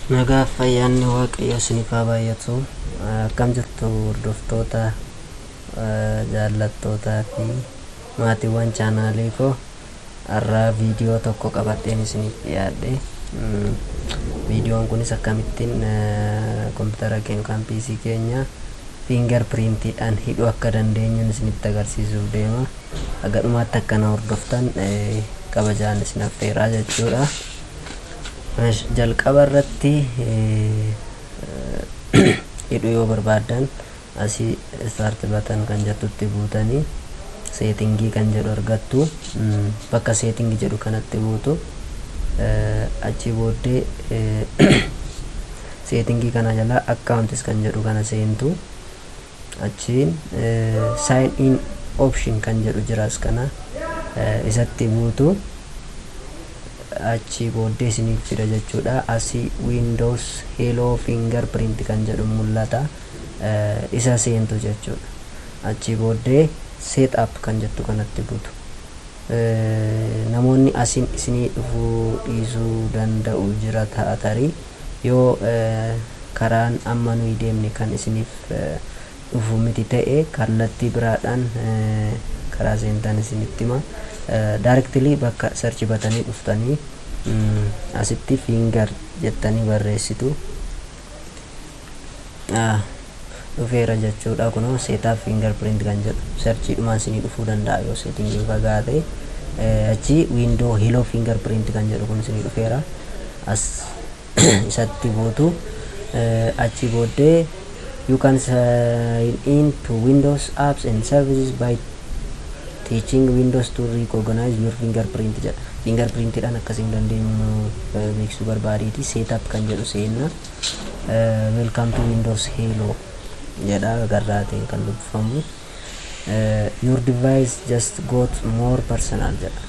Nagaaf ayyaanni Waaqayyoo isiniif haa baay'atu. Akkam jirtu hordoftoota, jaallattootaa fi maatiiwwan chaanaalii koo? Har'aa viidiyoo tokko qabadheen isiniif dhiyaadhe. Viidiyoon kunis akkamittiin kompiitara keenya yookaan PC keenya finger printiidhaan hidhuu akka dandeenyuun isinitti agarsiisuuf deema. Haga dhumaatti akka na hordoftan kabajaan isin affeeraa jechuudha. Jalqaba irratti hidhuu yoo barbaaddan, asii "Start button" kan jettutti buutanii "Setting" kan jedhu argattu. Bakka "Setting" jedhu kanatti buutu. Achi booddee "Setting" kana jala "Accounts" kan jedhu kana seentu. Achiin "Sign in option" kan jedhu jiras, kana isatti buutu. Achi booddee isiniif fida jechuudha. Asii "Windows Hello Fingerprint" kan jedhu mul'ata, isa seentu jechuudha. Achi booddee "Set up" kan jettu kanatti buutu. Namoonni asiin isinii dhufuu dhiisuu danda'u jira ta'a. Tarii yoo karaan amma nuyi deemne kan isiniif dhufu miti ta'e, kallattii biraadhaan karaa seentan isinitti hima. Directly bakka search buttonii dhuftanii asitti "finger" jettanii barreessitu. Dhufeera jechuudha. Kunoo "Setup fingerprint" kan jedhu searchiidhumaan isinii dhufuu danda'a yoo settingiin fagaate. Achi "Windows Hello Fingerprint" kan jedhu kun isinii dhufeera, as isatti buutu. Achi booddee "You can sign in to Windows apps and services by teaching Windows to recognize your fingerprint" jedha. Fingerprintidhaan akkasiin dandeenyu beeksisuu barbaadeeti. "Setup" kan jedhu seenna. "Welcome to Windows Hello" jedha, garraateen kan dubbifamu. "Your device just got more personal" jedha.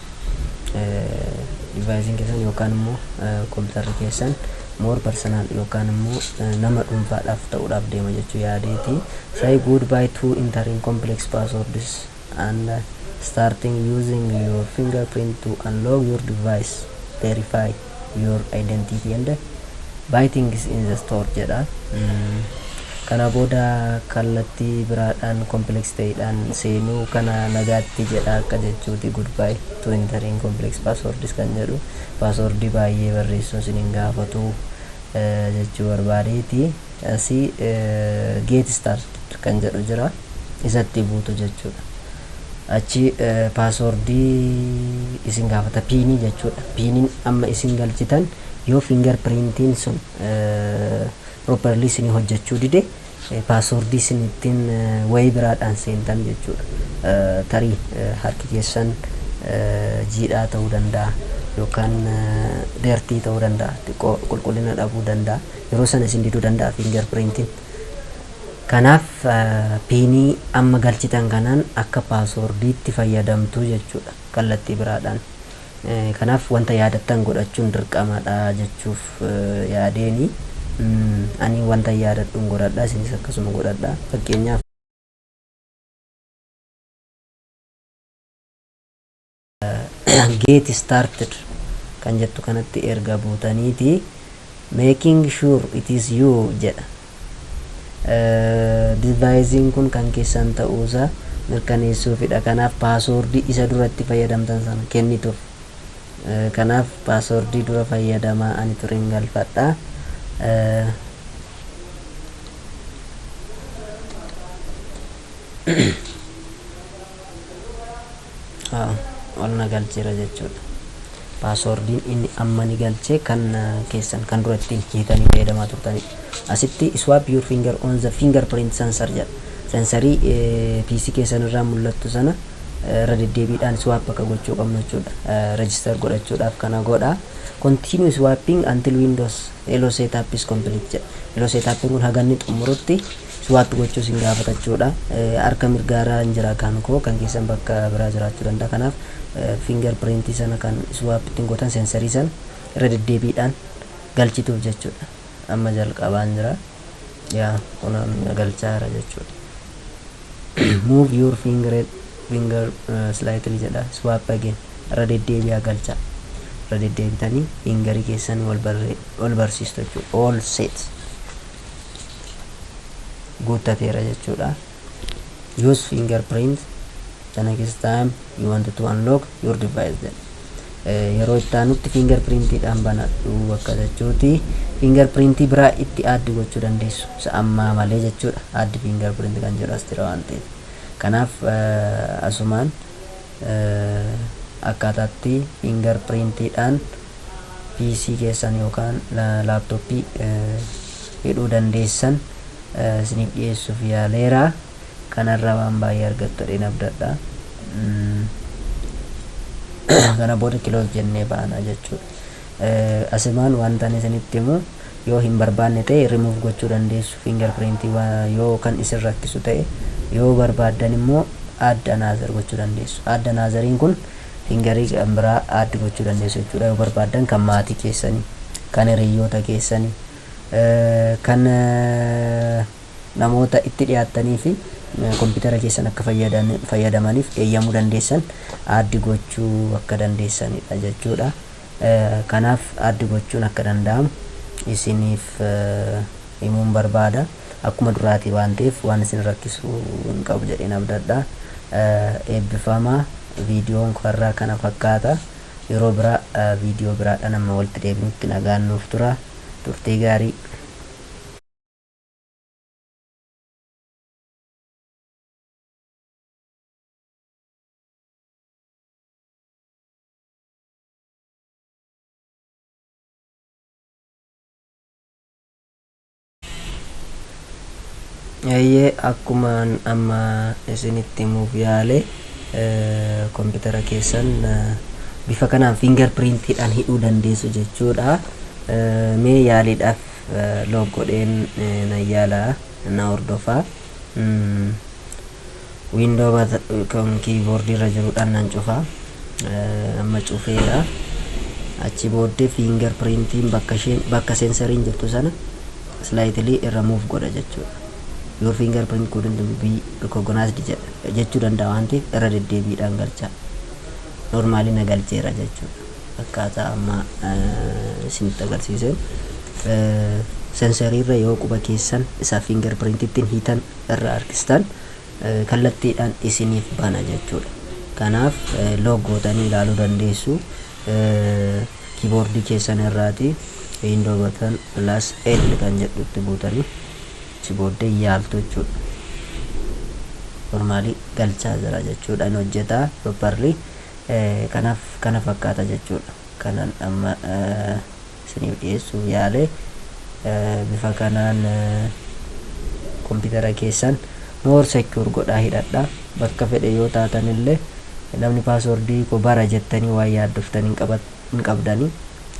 Devicein keessan yookaan immoo kompiitarri keessan more personal yookaan immoo nama dhuunfaadhaaf ta'uudhaaf deema jechuu yaadeeti. "Say goodbye to entering complex passwords and starting using your fingerprint to unlock your device, verify your identity and buy things in the store" jedha. Kana booda kallattii biraadhaan complex ta'eedhaan seenuu kana nagaatti jedha akka jechuuti. "Goodbye to entering complex passwords" kan jedhu passwordii baay'ee barreessuun isin hin gaafatu jechuu barbaadeeti. Asii "Get started" kan jedhu jira, isatti buutu jechuudha. Achi passwordii isin gaafata, PINii jechuudha. PINiin amma isin galchitan yoo fingerprintiin sun properly isinii hojjechuu dide, passwordii isin ittiin wayii biraadhaan seentan jechuudha. Tarii harki keessan jiidhaa ta'uu danda'a yookaan dirty ta'uu danda'a, xiqqoo qulqullina dhabuu danda'a. Yeroo sana isin diduu danda'a fingerprintiin. Kanaaf PINii amma galchitan kanaan akka passwordiitti fayyadamtu jechuudha kallattii biraadhaan. Kanaaf wanta yaadattan godhachuun dirqamadha jechuuf yaadeeni. Ani wanta yaadadhuun godhadha, isinis akkasuma godhadha. Fakkeenyaaf "Get started" kan jettu kanatti erga buutaniiti, "Making sure it is you" jedha. Deviceiin kun kan keessan ta'uusaa mirkaneessuufidha. Kanaaf passwordii isa duratti fayyadamtan sana kennituuf. Kanaaf passwordii dura fayyadamaa ani tureen galfadha. Ol na galcheera jechuudha. Passwordiin inni amma ni galchee kan keessan kan dura ittiin hiitanii fayyadamaa turtanidha. Asitti "Swipe your finger on the fingerprint sensor" jedha. Sensorii PC keessan irraa mul'attu sana irra deddeebiidhaan swipe akka gochuu qabnu jechuudha. Register godhachuudhaaf kana godha. "Continue swiping until Windows Hello setup is complete" jedha. Hello setup kun haga inni xumurutti swipe gochuu isin gaafatachuudha. Harka mirgaaraa hin jira kan koo, kan keessan bakka biraa jiraachuu danda'a. Kanaaf fingerprint sana kan swipe ittiin gootan sensorii sana irra deddeebiidhaan galchituuf jechuudha. Amma jalqabaan jira. Yaa, kun galchaa jira jechuudha. "Move your finger slightly" jedha. "Swipe again." Irra deddeebi'aa galchaa. Irra deddeebitanii fingerii keessan wal barsiistu jechuudha. All set, guuttateera jechuudha. Use fingerprint the next time you want to unlock your device jedha. Yeroo itti aanutti fingerprintiidhaan banadhu akka jechuuti. Fingerprintii biraa itti add gochuu dandeessu, isa ammaa malee jechuudha. Add fingerprint kan jedhu as jira waan ta'eef. Kanaaf asumaan akkaataatti fingerprintiidhaan PC keessan yookaan laptopii hidhuu dandeessan isiniif dhiyeessuuf yaaleera. Kanarraa waan baay'ee argattu jedheen abdadha. Kana booda close jennee baana jechuudha. Asumaan wanta ani isinitti himu, yoo hin barbaanne ta'e rimuuf gochuu dandeessu fingerprintii yoo kan isin rakkisu ta'e. Yoo barbaaddan immoo add another gochuu dandeessu. Add anotheriin kun fingerii kan biraa add gochuu dandeessu jechuudha. Yoo barbaaddan kan maatii keessanii, kan hiriyoota keessanii, kan namoota itti dhiyaattanii fi kompiitara keessan akka fayyadamaniif eeyyamuu dandeessan add gochuu akka dandeessanidha jechuudha. Kanaaf add gochuun akka danda'amu isiniif himuun barbaada. Akkuma duraatii waan ta'eef waan isin rakkisu hin qabu jedheen abdadha. Eebbifamaa, viidiyoon karraa kana fakkaata. Yeroo biraa viidiyoo biraadhaan amma walitti deebinutti nagaan nuuf tura. Turtii gaarii. Eeyyee, akkumaan amma isinitti himuuf yaale, kompiitara keessan bifa kanaan fingerprintiidhaan hidhuu dandeessu jechuudha. Mee yaaliidhaaf lock godheen nan yaala, na hordofaa. Window kan keyboardii irra jiruudhaan nan cufa. Amma cufeera. Achi booddee fingerprintiin bakka isheen, bakka sensoriin jirtu sana slightly irra move godha jechuudha. "Your fingerprint couldn't be recognized" jedha jechuu danda'a waan ta'eef irra deddeebiidhaan galcha. Normally na galcheera jechuudha. Akkaataa amma isinitti agarsiiseen sensorii irra yoo quba keessan isa fingerprintittiin hiitan irra harkistan kallattiidhaan isiniif bana jechuudha. Kanaaf lock gootanii ilaaluu dandeessu. Keyboardii keessan irraati window button plus L kan jedhutti buutanii achi booddee yaaltu jechuudha. Normally galchaa jira jechuudha. Inni hojjetaa properly. Kanaaf kana fakkaata jechuudha. Kanan amma isiniif dhiyeessuuf yaale, bifa kanaan kompiitara keessan more secure godhaa hidhadha. Bakka fedhe yoo taatan illee namni passwordii koo bara jettanii waan yaaddoftan hin qabdanii,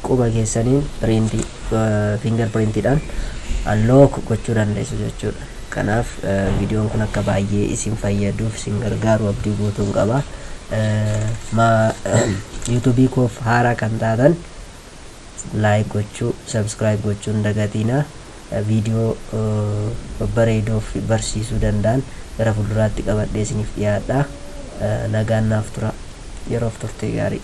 quba keessaniin printii fingerprintiidhaan unlock gochuu dandeessu jechuudha. Kanaaf viidiyoon kun akka baay'ee isin fayyaduuf isin gargaaru abdii guutuun qaba. YouTubeii koof haaraa kan taatan like gochuu, subscribe gochuu hin dagatiina. Viidiyoo babbareedoo fi barsiisuu danda'an gara fuulduraatti qabadhee isiniif dhiyaadha. Nagaan naaf tura. Yeroof turtii gaarii.